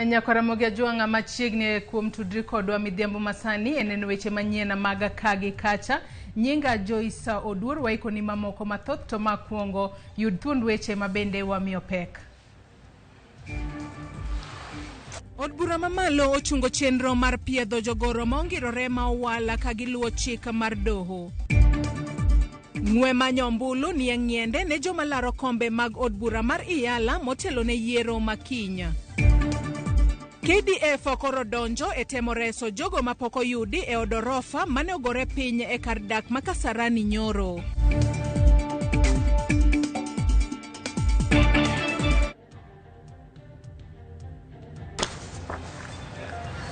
Nyakwar Ramogi Ajwang'a machiegni kuom tudri kodwa midhiambo masani e neno weche manyien mag ka gi kacha. Nyinga Joyce Oduor waikoni mamoko mathoth to ma kuongo yud thuond weche ma bende wamiyo pek. Od bura mamalo ochungo chenro mar piedho jogoro ma ongirore ma owala ka giluwo chik mar doho. Ng'we manyo ombulu nie ng'iende ne joma laro kombe mag od bura mar Iyala motelo ne yiero ma kiny. KDF koro donjo e temo reso jogo mapok oyudi e od orofa mane ogore piny e kar dak ma Kasarani nyoro.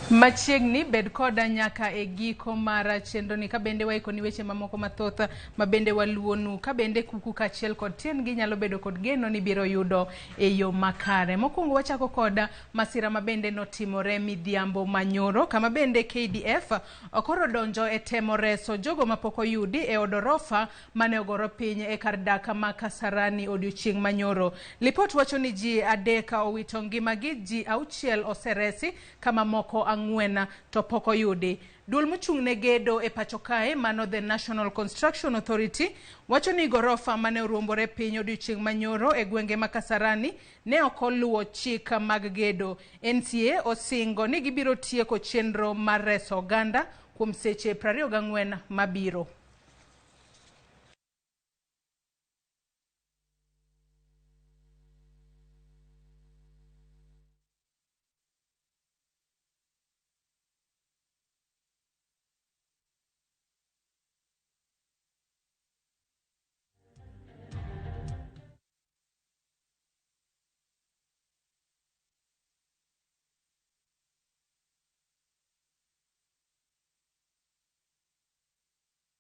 Machiegni bed koda nyaka e giko mar chenroni ka bende waikoni weche mamoko mathoth ma bende waluwonu ka bende kuku kaachiel kod tiendgi nyalo bedo kod geno ni biro yudo e yo makare. Mokwongo wachako kod masira ma bende notimore midhiambo manyoro kama bende KDF koro donjo e temo reso jogo mapok oyudi e od orofa mane ogoro piny e kar dak ma Kasarani odiochieng' manyoro. Lipot wacho ni ji adek owito ngimagi, ji auchiel oseresi ka mamoko ang'wen to pok oyudi. Duol mochung' ne gedo e pacho kae mano The National Construction Authority wacho ni gorofa mane oruombore piny odiochieng' manyoro e gwenge ma Kasarani ne ok oluwo chik mag gedo. NCA osingo ni gibiro tieko chenro mar reso oganda kuom seche 24 mabiro.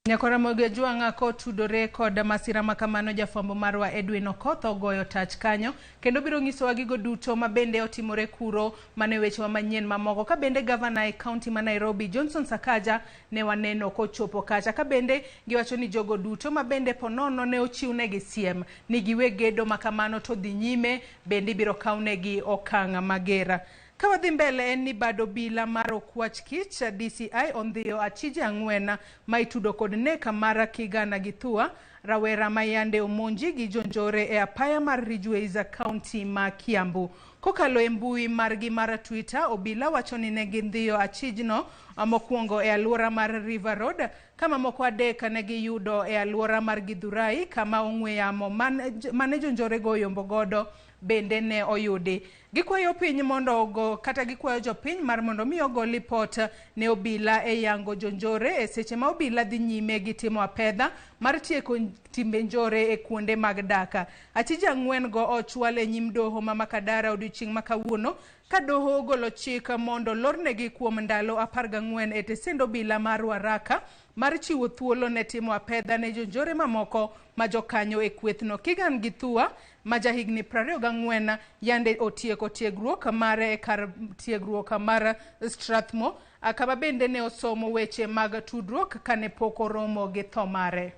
Nyakwar Ramogi Ajwang'a kotudore kod masira ma kamano, jafwambo marwa Edwin Okoth ogoyo tach kanyo kendo biro nyisowa gigo duto ma bende otimore kuro. Mano e wechewa manyien mamoko. Ka bende gavana e kaunti ma Nairobi Johnson Sakaja ne waneno kochopo kacha, ka bende giwacho ni jogo duto ma bende ponono ne ochiwnegi siem ni giwe gedo ma kamano to dhi nyime, bende ibiro kawnegi okang' mager. Ka wadhi mbele en ni bad obila mar Okwach Kich DCI ondhiyo achije ang'wen ma itudo kod nek mar Kigana Githua, rawera ma yande omonji gi jonjore e apaya mar Ridgeways kaunti ma Kiambu. Kokalo e mbui margi mar Twitter, obila wacho ni ne gindhiyo achijno mokwongo e alwora mar River Road, ka mamoko adek ne giyudo e alwora mar Githurai kama ong'we yamo mane jonjorego oyombo godo bende ne oyudi. Gikwayo piny mondo ogo kata gikwayo jopiny mar mondo mi ogo lipot ne obila e yango jonjore e seche ma obila dhi nyime gi timo apedha mar tieko timbe njore e kuonde mag dak. Achije ang'wen go ochwal e nyim doho ma Makadara odiochieng' ma kawuono ka doho ogolo chik mondo lornegi kuom ndalo 14 e tesend obila ma Ruaraka mar chiwo thuolo ne timo apedha ne jonjore mamoko ma jokanyo e kwethno. Kigan Githua ma jahigni 24 yande otieko tiegruok mare e kar tiegruok mar Strathmore, kama bende ne osomo weche mag tudruok kane pok oromo gi tho mare.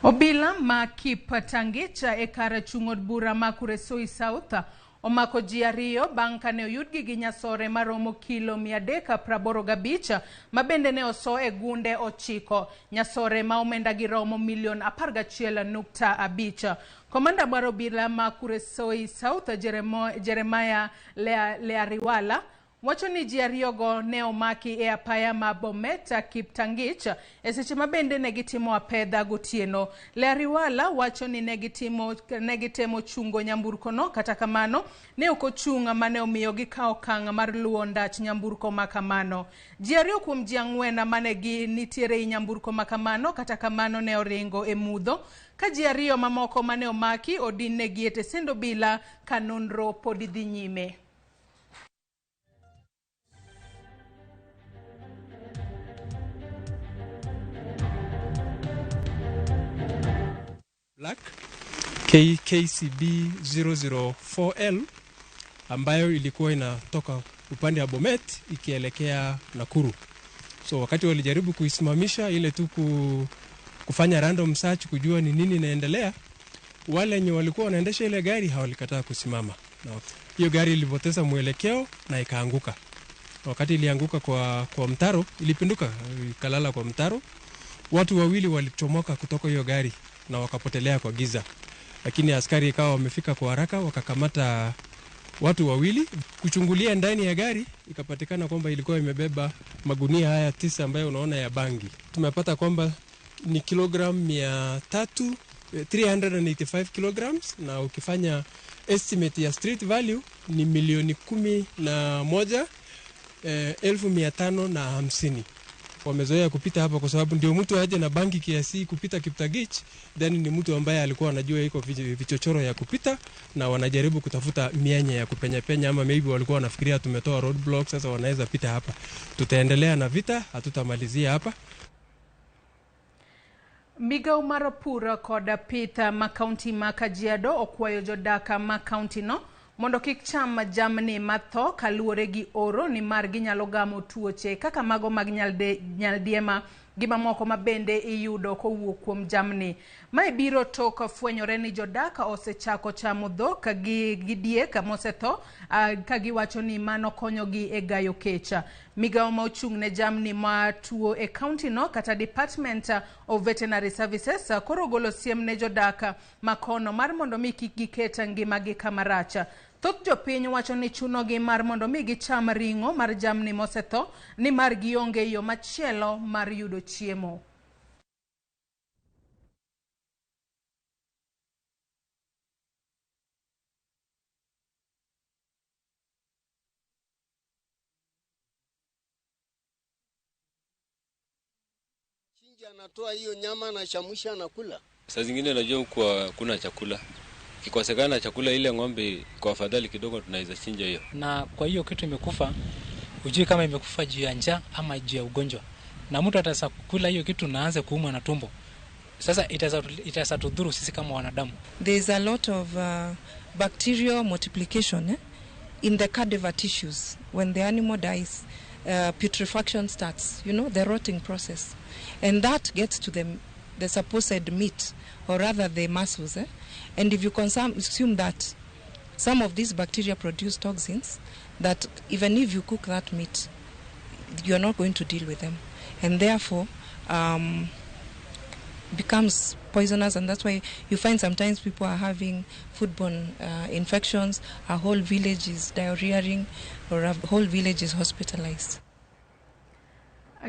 Obila ma Kiptangich e kar chung' od bura ma Kuresoi South omako ji ariyo bang' kane oyudgi gi nyasore maromo kilo 385 ma bende ne oso e gunde 9. Nyasore ma omenda gi romo milion 11.5. Komanda mar obila ma Kuresoi South Jeremiah Leariwala wacho ni ji ariyogo ne omaki e apaya ma Bomet Kiptangich e seche ma bende ne gitimo apedha gotieno. Leariwala wacho ni ne gitemo chungo nyamburkono, kata kamano ne ok ochung' mane omiyo gikawo okang' mar luwo ndach nyamburko ma kamano. Ji ariyo kuom ji ang'wen mane gi nitiere ei nyamburko ma kamano, kata kamano ne oringo e mudho ka ji ariyo mamoko mane omaki odinnegi e tesend obila ka nonro pod dhi nyime. Black. KCB 004L ambayo ilikuwa inatoka upande wa Bomet ikielekea Nakuru. So wakati walijaribu kuisimamisha ile tu kufanya random search kujua ni nini inaendelea, wale wenye walikuwa wanaendesha ile gari hawalikataa kusimama. Na hiyo gari ilipoteza mwelekeo na ikaanguka. Wakati ilianguka kwa mtaro, ilipinduka ikalala kwa mtaro. Watu wawili walichomoka kutoka hiyo gari na wakapotelea kwa giza, lakini askari ikawa wamefika kwa haraka wakakamata watu wawili. Kuchungulia ndani ya gari ikapatikana kwamba ilikuwa imebeba magunia haya 9 ambayo unaona ya bangi. Tumepata kwamba ni kilogram 300, 385 kilograms, na ukifanya estimate ya street value ni 11,550,000. Wamezoea kupita hapa kwa sababu ndio mtu aje na bangi kiasi kupita Kiptagich, then ni mtu ambaye alikuwa anajua iko vichochoro ya kupita, na wanajaribu kutafuta mianya ya kupenya penya, ama maybe walikuwa wanafikiria tumetoa roadblock, sasa wanaweza pita hapa. Tutaendelea na vita, hatutamalizia hapa. Migao mar pur kod pith ma kaunti ma Kajiado okwayo jodak ma kaunti no mondo kik cham jamni matho kaluwore gi oro nimar ginyalo gamo tuoche kaka mago mag nyaldiema gi mamoko ma bende iyudo kowuok kuom jamni. Mae biro tok fwenyore ni jodak osechako chamo dhok gi diek mosetho ka giwacho ni mano konyogi e gayo kech. Migao ma ochung' ne jamni ma tuo e kaunti no kata Department of Veterinary Services koro ogolo siem ne jodak makono mar mondo mi kik giket ngimagi kama rach. Thoth jopiny wacho ni chunogi mar mondo mi gicham ring'o mar jamni mosetho nimar gionge yo machielo mar yudo chiemo. Chinja anatoa hiyo nyama anachamsha anakula. Saa zingine najua kwa kuna chakula. Kikosekana chakula ile ng'ombe kwa afadhali kidogo tunaweza chinja hiyo. Na kwa hiyo kitu imekufa, hujui kama imekufa juu ya njaa ama juu ya ugonjwa. Na mtu ataweza kula hiyo kitu na aanze kuumwa na tumbo. Sasa itaweza tudhuru sisi kama wanadamu. There is a lot of bacterial multiplication in the cadaver tissues. When the animal dies, putrefaction starts, you know, the rotting process. And that gets to the supposed meat, or rather the muscles. And if you consume that, some of these bacteria produce toxins that even if you cook that meat, you're not going to deal with them. And therefore, becomes poisonous, and that's why you find sometimes people are having foodborne infections, a whole village is diarrheaing, or a whole village is hospitalized.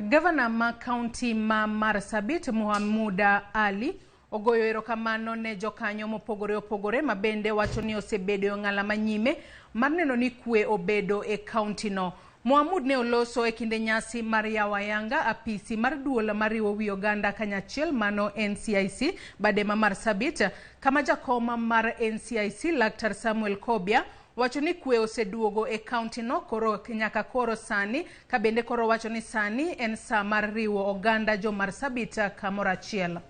Governor ma kaunti ma Marsabit Mohamud Ali ogoyo erokamano ne jokanyo mopogore opogore ma bende wacho ni osebedo e ong'ala manyime mar neno ni kwe obedo e kaunti no. Mohamud ne oloso e kinde nyasi mar yawo ayanga apisi mar duol mariwo wi oganda kanyachiel mano NCIC bade ma Marsabit, kama jakoma mar NCIC Laktar Samuel Kobia wacho ni kwe oseduogo e kaunti no koro nyaka koro sani, ka bende koro wacho ni sani en saa mar riwo oganda jo Marsabit kamoro achiel.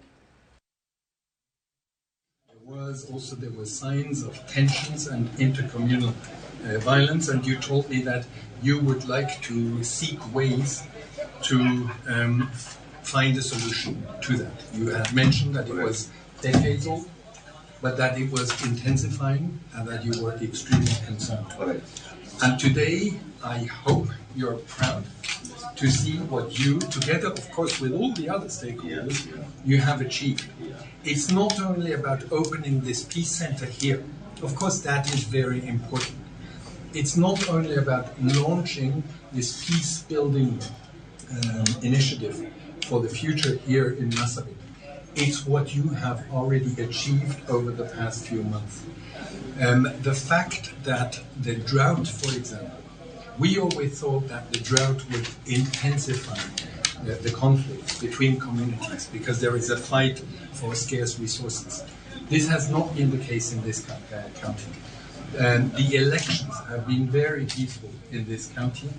There were signs of tensions and intercommunal violence, and you told me that you would like to seek ways to find a solution to that. You had mentioned that it was decades old, but that it was intensifying and that you were extremely concerned. And today, I hope you're proud to see what you, together, of course, with all the other stakeholders, you have achieved. It's not only about opening this peace center here. Of course, that is very important. It's not only about launching this peace-building initiative for the future here in Marsabit. It's what you have already achieved over the past few months. The fact that the drought, for example, we always thought that the drought would intensify the conflict between communities because there is a fight for scarce resources. This has not been the case in this county. The elections have been very peaceful in this county.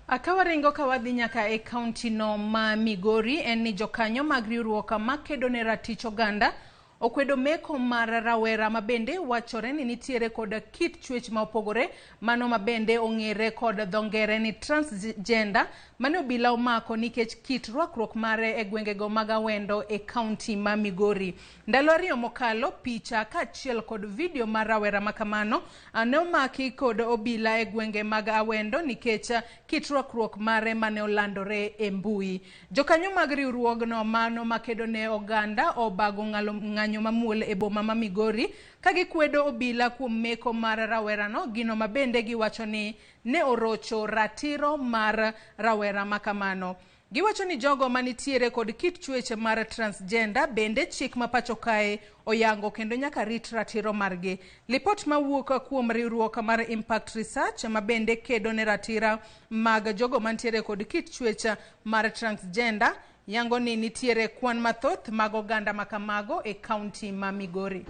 Akawaringo kawadhi nyaka e kaunti no ma Migori en ni jokanyo mag riwruok makedo ne ratich oganda okwedo meko mar rawera mabende wachore ni nitiere kod kit chwech ma opogore, mano mabende ong'ere kod dho ngere ni transgender, mane obila omako nikech kit rwakruok mare e gwengego mag Awendo e kaunti ma Migori. Ndalo 2 mokalo, picha kaachiel kod video mar rawera makamano ne omaki kod obila e gwenge mag Awendo nikech kit rwakruok mare mane olandore e mbui. Jokanyo mag riwruogno mano makedo ne oganda obago ng'anyo mamuol e boma ma Migori ka gikwedo obila kuom meko mar rawerano, gino mabende giwacho ni ne orocho ratiro mar rawera makamano. Giwacho ni jogo manitiere kod kit chwech mar transgender bende chik ma pacho kae oyango kendo nyaka rit ratiro margi. Lipot mawuok kuom riwruok mar Impact Research mabende kedo ne ratira mag jogo mantiere kod kit chwech mar transgender yango ni nitiere kwan mathoth mag oganda makamago e kaunti ma Migori.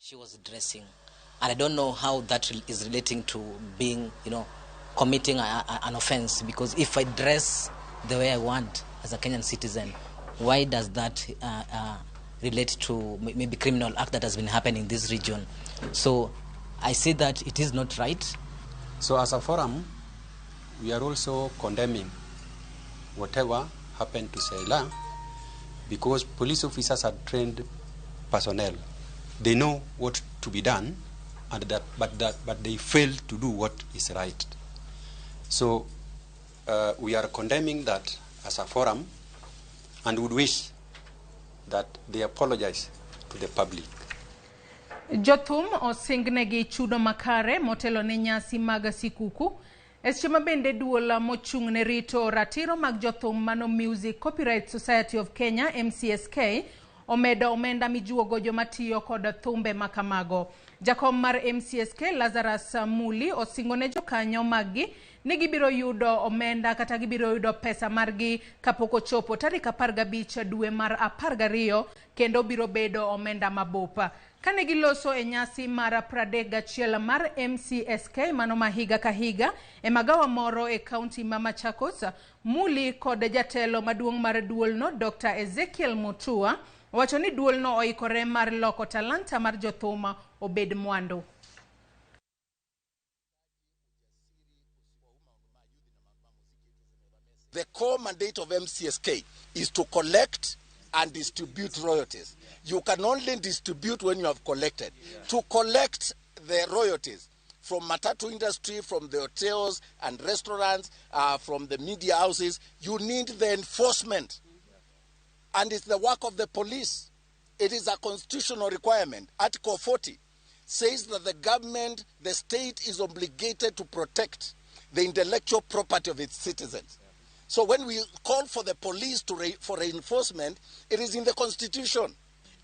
She was dressing, and I don't know how that is relating to being, you know, committing an offense, because if I dress the way I want as a Kenyan citizen, why does that relate to maybe criminal act that has been happening in this region? So I see that it is not right. So as a forum, we are also condemning whatever happened to Seila, because police officers are trained personnel. They know what to be done, and but they fail to do what is right. So we are condemning that as a forum, and would wish that they apologize to the public. Jothum osingnegi chudo makare motelo ne nyasi mag sikuku. E seche ma bende duol mochung' ne rito ratiro mag jothum mano Music Copyright Society of Kenya MCSK omedo omenda mijuogo joma tiyo kod thumbe makamago. Jakom mar MCSK Lazarus Muli osingo ne jokanyo maggi ni gibiro yudo omenda kata gibiro yudo pesa margi kapok ochopo tarik 15 dwe mar 12, kendo biro bedo omenda mabup. Kane giloso e nyasi mar 31 mar MCSK mano ma higa ka higa e magawa moro e kaunti ma Machakos, Muli kod jatelo maduong' mar duolno Dr. Ezekiel Mutua owacho ni duolno oikore mar loko talanta mar jothum obed mwandu. The core mandate of MCSK is to collect and distribute royalties. You can only distribute when you have collected. To collect the royalties from matatu industry, from the hotels and restaurants, from the media houses, you need the enforcement. And it's the work of the police. It is a constitutional requirement. Article 40 says that the government, the state is obligated to protect the intellectual property of its citizens. So when we call for the police for reinforcement, it is in the constitution.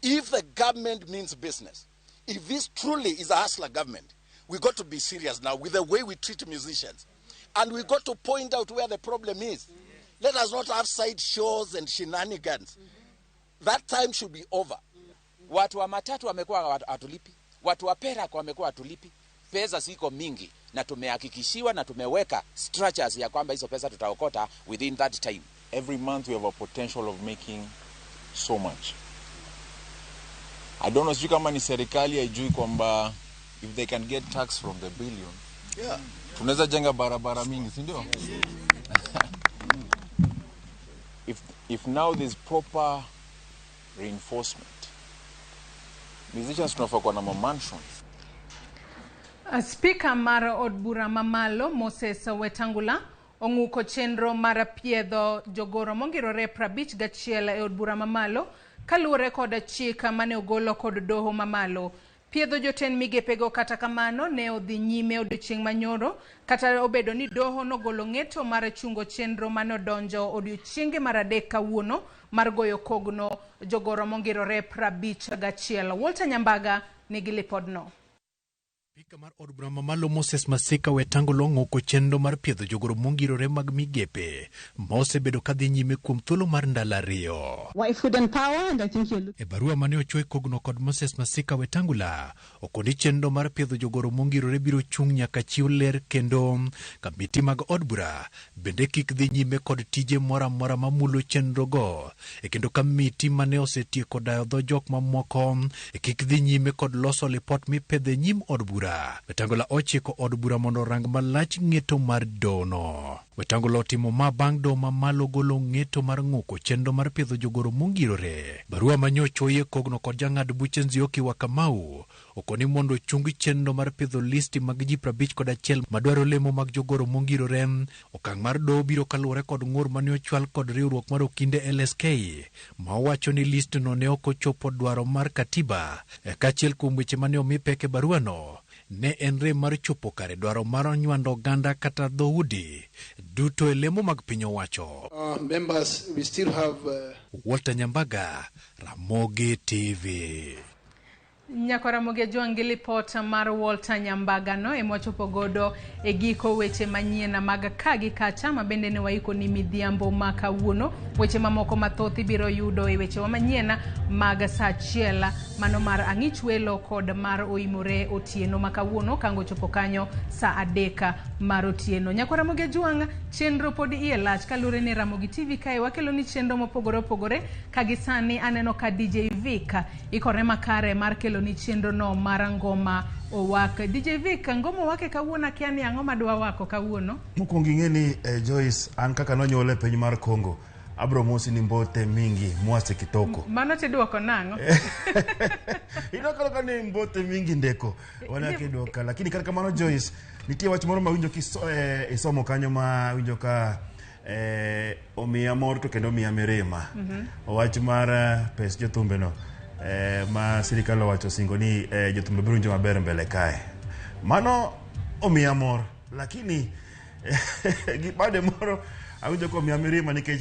If the government means business, if this truly is a hustler government, we got to be serious now with the way we treat musicians. And we got to point out where the problem is. Let us not have side shows and shenanigans. That time should be over. Watu wa matatu wamekuwa hatulipi, watu wa perak wamekuwa hatulipi. Pesa ziko mingi na tumehakikishiwa na tumeweka structures ya kwamba hizo pesa tutaokota within that time. Every month we have a potential of making so much. I don't know, sijui kama ni serikali haijui kwamba if they can get tax from the billion, yeah, tunaweza jenga barabara mingi, si ndio? If now there's proper reinforcement, musicians tunafaa kuwa na mansions. Spika mar od bura mamalo Moses Wetangula ong'uko chenro mar piedho jogoro mongirore 51 e od bura mamalo kaluwore kod chik mane ogolo kod doho mamalo. Piedho jotend migepego kata kamano ne odhi nyime odiochieng' manyoro kata obedo ni doho nogolo ng'eto mar chungo chenro mane odonjo odiochienge mar 3 kawuono mar goyo kogno jogoro mongirore 51. Walter Nyambaga nigi lipodno. Spika mar od bura mamalo Moses Masika Wetangula ong'uko chenro mar piedho jogoro mongirore mag migepe ma osebedo kadhi nyime kuom thuolo mar ndalo 2. Why food and power, and I think you're E barua mane ochwe kogno kod Moses Masika Wetangula, okoni chenro mar piedho jogoro mongirore biro chung' nyaka chiw ler kendo kamiti mag od bura bende kik dhi nyime kod tije moro amora mamulo chenro go. E kendo kamiti mane osetieko dayo dho jok mamoko e kik dhi nyime kod loso lipot mipedho e nyim od bura. Wetangula ochiko od bura mondo orang malach ng'eto mar dono. Wetangula otimo ma bang' doho mamalo golo ng'eto mar ng'uko chenro mar piedho jogoro mongirore. Barua manyochoye kogno kod jang'ad buche Nzioki wa Kamau okoni mondo ochung chenro mar piedho listi mag ji 51 madwaro lemo mag jogoro mongirore. Okang' mar doho biro kaluwore kod ng'ur mane ochwal kod riwruok mar okinde LSK ma owacho ni listno ne ok ochopo dwaro mar katiba. Kaachiel kuom weche mane omi pek e baruano ne en rem mar chopo kare dwaro mar nywando oganda kata dhoudi duto e lemo mag piny owacho. Members, we still have Walter Nyambaga, Ramogi TV. Nyako Ramogi Ajwang' gi lipot mar Walter Nyambaga no ema wachopo godo e giko weche manyien mag ka gi kacha ma bende ne waiko ni midhiambo ma kawuono. Weche mamoko mathoth ibiro yudo e wechewa manyien mag saa 1, mano mar ang'ich welo kod mar oimore otieno ma kawuono kango chopo kanyo saa 3 mar otieno. Nyako Ramogi Ajwang', chenro pod iye lach kaluwore ni Ramogi TV kae wakelo ni chenro mopogore opogore ka gi sani aneno ka DJ Vic ikore makare mar kelo ni chenro no mar ngoma owak. DJ Vic, ngoma owake kawuono akia ni ang'o madwa wako kawuono? Mokwongo ing'e ni Joyce, an kaka nonyuol e piny mar Congo, abro mosi ni mbote mingi mwase kitoko. Mano tidwoko nang'o? Idwoko ni mbote mingi ndeko. Wanake dwoka. Lakini kata kamano Joyce, nitie wach moro mawinjo isomo kanyo ma winjo ka omiya mor to kendo omiya mirima. Wach mar pes jothumbe no. Ma sirikal owacho singo ni jothumbe biro winjo maber mbele kae. Mano omiya mor, lakini gi bade moro awinjo ka omiya mirima nikech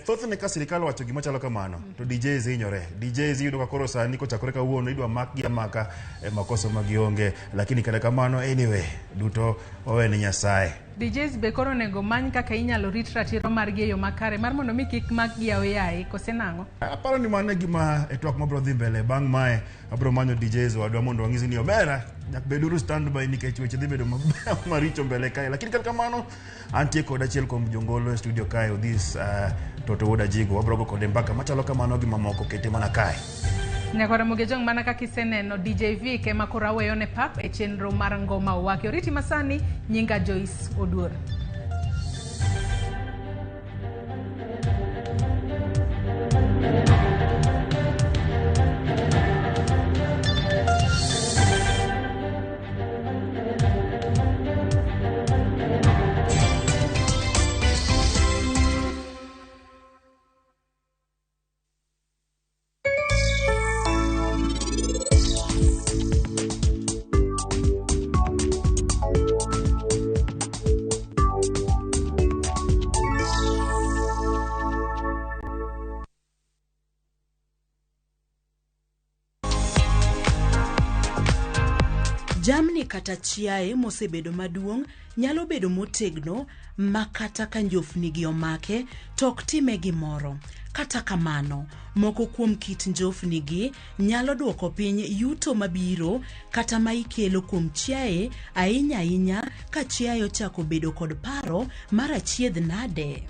thothne ka sirikal owacho gima chalo kamano to DJs hinyore. DJs iyudo ka koro sani kochakore kawuono idwa makgi amaka makosa ma gionge, lakini kata kamano anyway duto wawe ni Nyasaye. DJs be koro onego many kaka inyalo rit ratiro margi e yo makare mar mondo mi kik makgi aoyaye kose nang'o? Aparo ni mano e gima e twak mabiro dhi mbele bang' mae abiro manyo DJs wadwa mondo wang'isi ni omera nyaka beduru standby nikech weche dhi bedo maricho mbele kae. Lakini kata kamano antie kod achiel kuom jongolo e studio kae Odhis Toto Wuod Ajigo, wabiro go kode mbaka machalo kamano gi mamoko kete mana kae. Nyako Ramogi Ajwang', mana kaka iseneno DJ Vic ema koro aweyo ne pap e chenro mar ngoma owaki. Oriti masani, nyinga Joyce Oduor. Jamni kata chiaye mosebedo maduong' nyalo bedo motegno ma kata ka njofni gi omake to ok time gimoro. Kata kamano, moko kuom kit njofni gi nyalo duoko piny yuto mabiro kata ma ikelo kuom chiaye ahinya ahinya ka chiaye ochako bedo kod paro mar achiedh nade.